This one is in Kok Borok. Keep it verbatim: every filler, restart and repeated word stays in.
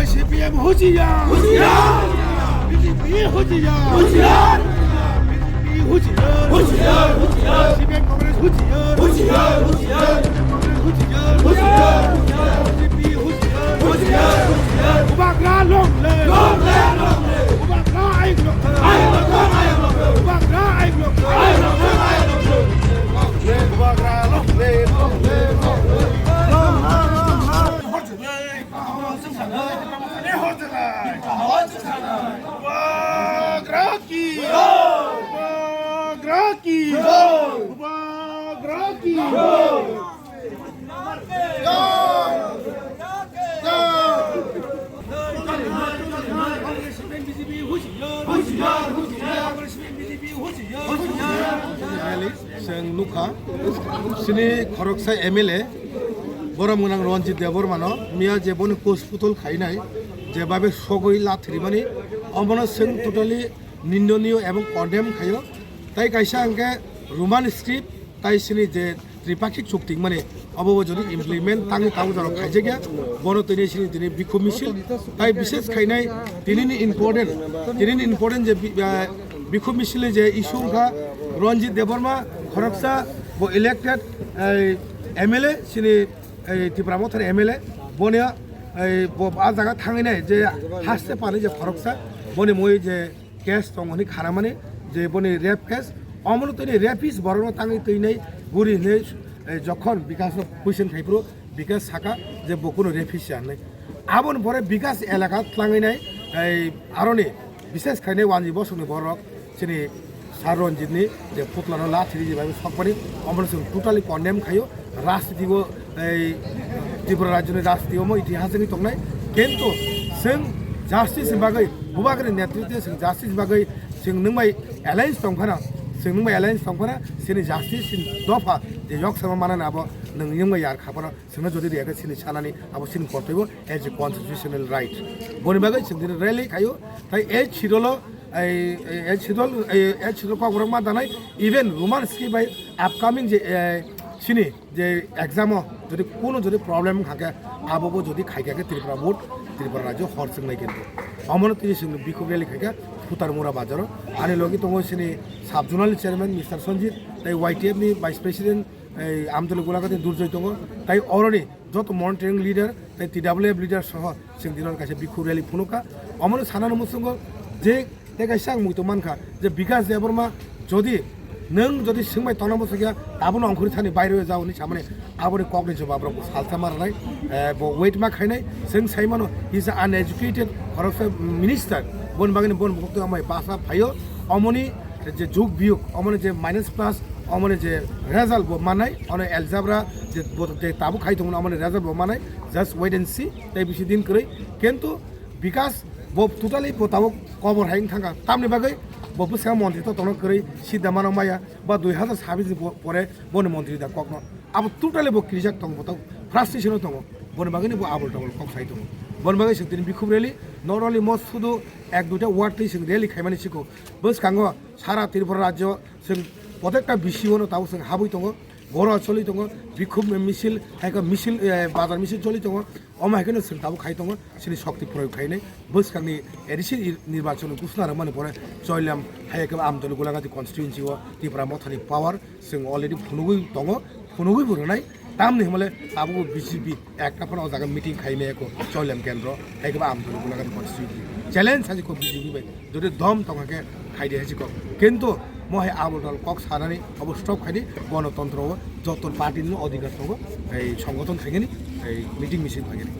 C P M হুঁশিয়ার! হুঁশিয়ার! B J P হুঁশিয়ার! হুঁশিয়ার! B J P হুঁশিয়ার! হুঁশিয়ার! হুঁশিয়ার! C P M Congress হুঁশিয়ার! হুঁশিয়ার! হুঁশিয়ার! Congress হুঁশিয়ার! হুঁশিয়ার! হুঁশিয়ার! B J P হুঁশিয়ার! হুঁশিয়ার! হুঁশিয়ার! Bubagra long live! Long live! Long live! Bubagra ayuk rokha! Ayuk rokha! Ayuk rokha! Bubagra ayuk rokha! Ayuk rokha! Ayuk rokha! Bubagra long live! Long live! Long live! Long live! Bubagra ki! Bubagra ki! Bubagra ki! Chwng nukha, chini khoroksa M L A, borok mwnang Ranjit Debbarma no miya je boni post putol khainai, je babe sogwi lathrimani, omono chwng totally nindoniyo ebong condemn khaio. Tai kaisa hwnkhe Roman script, tai chini je tripakhik chuktik mani, obo bo jodi implement tangwi tabuk jora khaijakya, bono tini chini tini bikhub misil, tai bishes khainai tinini important, tinini important je bi-, ah, bikhub misil ni je issue wngkha Ranjit Debbarma khoroksa bo elected, ei, M L A chini, ei, Tipra Mothani M L A, boni, ei, bo a jaga thangwi nai je haste pani je khoroksa boni mui je case tong hwnwi khanamani, je boni rape case, omono tini rapist borokno tangwi twinai guri hwnwi, eh, jokhon Bikasno question khai phuru, Bikas saka je bo kuno rapist ya hwnwi. Aboni pore Bikas elaka tlangwi nai, eh, aroni bishes khainai wanji bosongni borok chini Sir Ranjitni je putlano lathiri je bai sokmani, omono chwng totally condemn khaio. Rajniti o, ei, Tripura rajyoni rajniti omo itihas wngwi tongnai, kintu chwng justice ni bagwi, Bubagrani netritwe chwng justice ni bagwi chwng nwng bai alliance tong phano, chwng nwng bai alliance tong phano, chini justice ni dopha je yok sama manani abo nwng nwng bai yar kha phano, chwngno jodi riya khe chini sanani abo chini kortoibo as a constitutional right. Boni bagwi chwng dini rally khaio, tai ei chirolo, ei, ei, ei chirol, ei, ei chirol kokborok ma danai, even Roman script bai upcoming je, eh, chini je exam o jodi kuno jodi problem wngkha khe, abo bo jodi khaikha khe Tripura board, Tripura rajyo hor chwngnai kintu. Omono tini chwng bikhuk rally khaikha Phutarmura bazaro. Ani logi tongo chini sub zonal chairman Mister Sanjit, tai Y T F ni vice president, ei, Amtali Golaghat ni Durjoy tongo, tai oroni joto monitoring leader, tai T W F leader soho chwng dino kaisa bikhuk rally phunukha. Omono sanani muchungo je Tei kaisa ang muitu mankha je Bikash Debbarma jodi nwng jodi swngbai tongna bwsakya, abono ongkhorwi thani bairwi jao hwnwi samani aboni kokni jobab rok salsa ma rwnai, eh, bo wait ma khainai. Chwng sai mano, he is an uneducated khoroksa minister, boni bagwino boni bukhuk twi amai basa phaio, omoni je jug biyuk, omoni je minus plus, omoni je result bo mannai, ono algebra je bo je tabuk khai tongmani omoni result bo mannai, just wait and see, tei bisi din kwrwi. Kintu Bikash bo totally bo tabuk kobor hai wng thangkha. Tamni bagwi bo bwskango montri to tongna kwrwi sidda mano maya ba dui hazar sabis ni po-, pore boni montri da kokno. Abo totally bo kirijak tongo, bo tabuk frustration o tongo. Boni bagwino bo abol tabol kok sai tongo. Boni bagwi chwng tini bikhub rally, not only mo sudu ek duita ward twi chwng rally khaimani siko. Bwskango sara Tripura rajyo chwng protekta B C O no tabuk chwng habwi tongo. Goro choli tongo, bikhub misil, hai khe misil, eh, bazar misil choli tongo. Omo hai kheno chwng tabuk khai tongo, chini shokti proyog khainai. Bwskangni A D C nir-, nirbachon ghosna rwmani pore Choilam hai khe Amtali Golagati constituency o Tipra Mothani power chwng already phunugwi tongo, phunugwi bo rwnai. Tamni hwnmale tabuk B J P ekta phano o jaga meeting khaimaya kho Choilam kendro hai khe Amtali Golagati constituency. Challenge hai kho B J P bai. Jodi dom tongkha khe khaidi hai si kok. Kintu mo hai abol tol kok sanani obo stop khaidi, gonotontro o joto party ni odhikar tongo, ei songothon khaigani, ei meeting misil khaigani.